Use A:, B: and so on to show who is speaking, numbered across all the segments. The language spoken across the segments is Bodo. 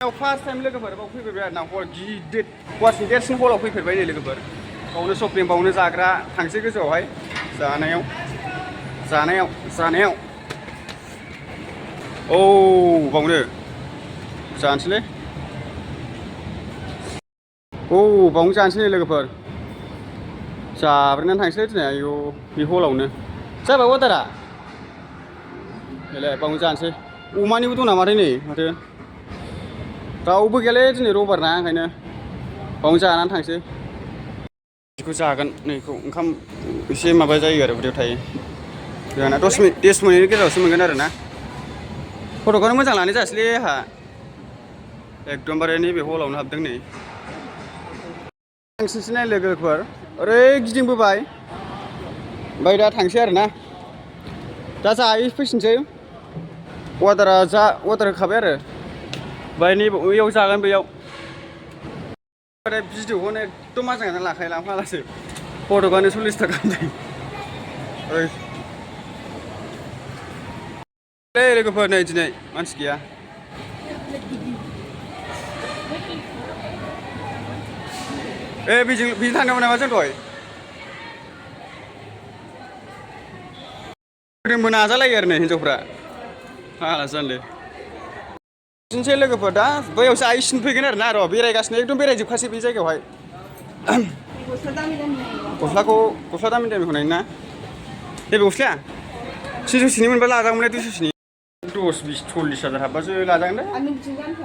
A: First time लोगोफोर बाव फैफेरबाय आरो ना हल गिदिर गुवारसिन देरसिन हलाव फैफेरबाय नै लोगोफोर बावनो शपिं बावनो जाग्रा थांसै गोजौआवहाय जानायाव औ बावनो जानोसैलै औ बावनो जानोसै नै लोगोफोर जाब्रेनानै थांसै दिनै आयौ बे हलावनो जाबाय अर्डारा बेलाय बावनो जानोसै अमानिबो दं नामाथाय नै माथो रावबो गैयालै दिनै रबार ना ओंखायनो बावनो जानानै थांसै बेखौ जागोन नैखौ ओंखाम एसे माबा जायो आरो उदैयाव थायो जोंना 10 मिनिटनि गेजेरावसो मोनगोन आरो ना फट'खौनो मोजां लानाय जायासैलै आंहा एकदमबारे नैबे हलावनो हाबदों नै थांसैसै नाय लोगोफोर ओरै गिदिंबोबाय ओमफ्राय दा थांसै आरो ना दा जायै फैफिनसै अर्डार होखाबाय आरो ओमफ्राय बैयाव जागोन बैयाव भिडिअखौनो एकदम मोजाङानो लाखायो लांफालासो फट'आनो 40 थाखा होनदों लोगोफोर नै दिनै मानसि गैया बेजों थांदोंमोन नामा जों दहाय जोंबो नाजालायो आरो नै हिनजावफ्रा आलासि जानोलै बिदिनोसै लोगोफोर दा बैयावसो आइसिन फैगोन आरो ना र' बेरायगासिनो एकदम बेरायजोबखासै बे जायगायावहाय गस्ला दामि दामिखौ नायनो ना नैबे गस्लाया 300सोनि मोनबा लाजागौमोन 200सोनि 10, 20, 40 हाजार हाबबासो लाजागोन दे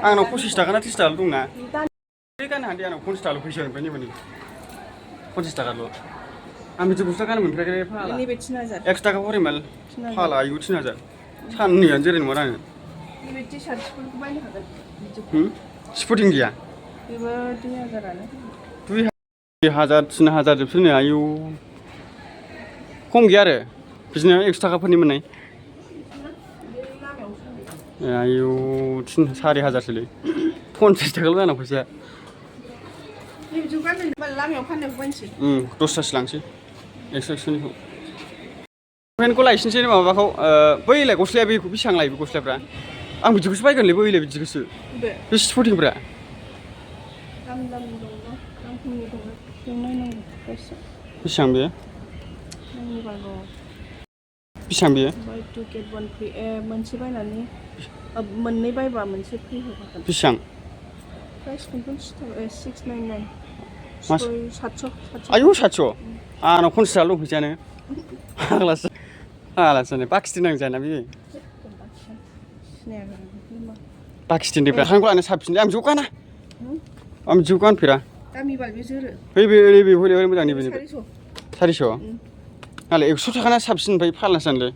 A: आंनाव 25 थाखा ना 30 थाखाल' दंना बे गाननो हान्दों आंनाव 50 थाखाल' फैसा ओमफ्राय नैबो 50 थाखाल' आं बिदि गस्ला गाननो मोनफेराखै फाला 1 थाखा हरिमाल फाला आयु 3000 साननैयानो जेरै नङा आङो नैबे टि-शार्टफोरखौ बायनो हागोन स्पर्टिं गैया बेबो 2000आनो 2000 3000 जोबसोनो आयु खम गैया आरो बिदिनो 100 थाखाफोरनि मोननाय आयु 4500सोलै 50 थाखाल' जाना फैसाया लामायाव फाननायखौ बायनोसै 10थासो लांसै 100निखौ पेन्टखौ लायसिनसै माबाखौ बैलाय गस्लाया बेखौ बेसेबां लायो बे गस्लाफ्रा आं बिदिखौसो बायगोनलै बैलाय बिदिखौसो बे स्पर्टिंफ्रा बेसेबां बेयो बेसेबां बेयो मोनसे बायनानै मोननै बायबा मोनसे फ्रि होगोन बेसेबां आयु 700 आंनाव 50 थाखा दं फैसायानो आलासि बाखिथि नांजायाना बे बाखिथिनिफ्रा थांखौ लानो साबसिनलै आं ज' गाना आं बिदिखौ गानफेरा नैबे मोजां नैबे 400 नालाय 100 थाखाना साबसिन ओमफ्राय फाल्लासो जानोलै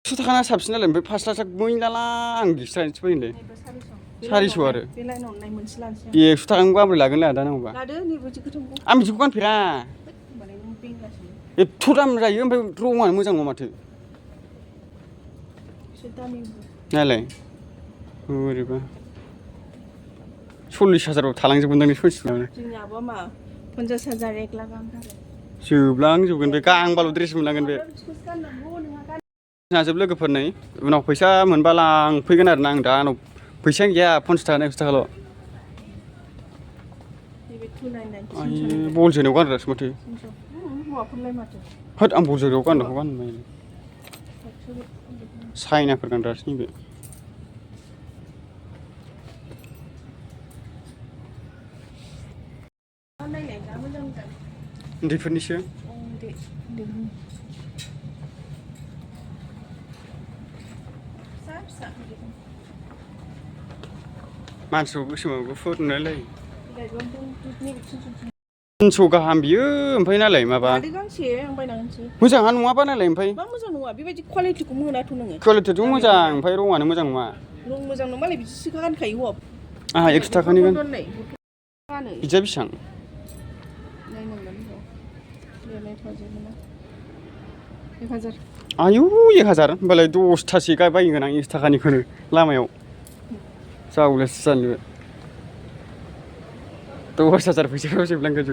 A: 100 थाखाना साबसिन नालाय ओमफ्राय फास्लासा मैलाला आं गिस्रानोसो फैनोलै 400 आरो 100 थाखानि गांब्रै लागोन लाया दा नांगौबा आं बिदिखौ गानफेरा एथ' दाम जायो ओमफ्राय रङानो मोजां नङा माथो नालाय बोरैबा 40,000 थालांजोबगोनदां नै सयसिमावनो जोंनि आब'आ मा 50,000 1 लाख गाहाम जोबलांजोबगोन बे गांबाल' ड्रेस मोनलांगोन बे जोंहाजोब लोगोफोर नै उनाव फैसा मोनबा लांफैगोन आरो ना आं दा आंनाव फैसायानो गैया 50 थाखा 100 थाखाल' बल जोनायाव गानग्रासो माथो होद आं बल जोनायाव गाननायखौ गाननो चाइनाफोर गानग्रासो नैबे उन्दैफोरनिसो मानसिखौ गोसोम गुफुर नुलायलाय 300 गाहाम बियो ओमफ्राय नालाय माबा मोजाङा नङाबा नालाय ओमफ्राय मोजां नङा बेबायदि कुवालिटिखौ मोनाथ' नोङो कुवालिटिथ' मोजां ओमफ्राय रङानो मोजां नङा रं मोजां नङा मालाय बिदिसो गानखायो हौवा आंहा 100 थाखानि गान बिदिया बेसेबां आयु 1000 होमबालाय 10थासो बायगोन आं 100 थाखानिखौनो लामायाव जावलासो जानो 10,000 फैसाखौ जोबलांगोन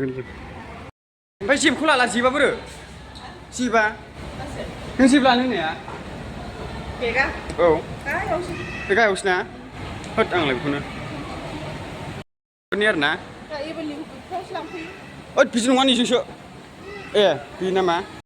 A: ओमफ्राय जेबखौ लाला जेबा बोरो जेबा नों जेब लानो होननाया बेगा औ बे गाहायावसो ना होद आंलाय बेखौनो बेफोरनि आरो ना
B: एबारनि फ्रावसो लांफैयो
A: ओद बिदि नङा निजोंसो ए बे नामा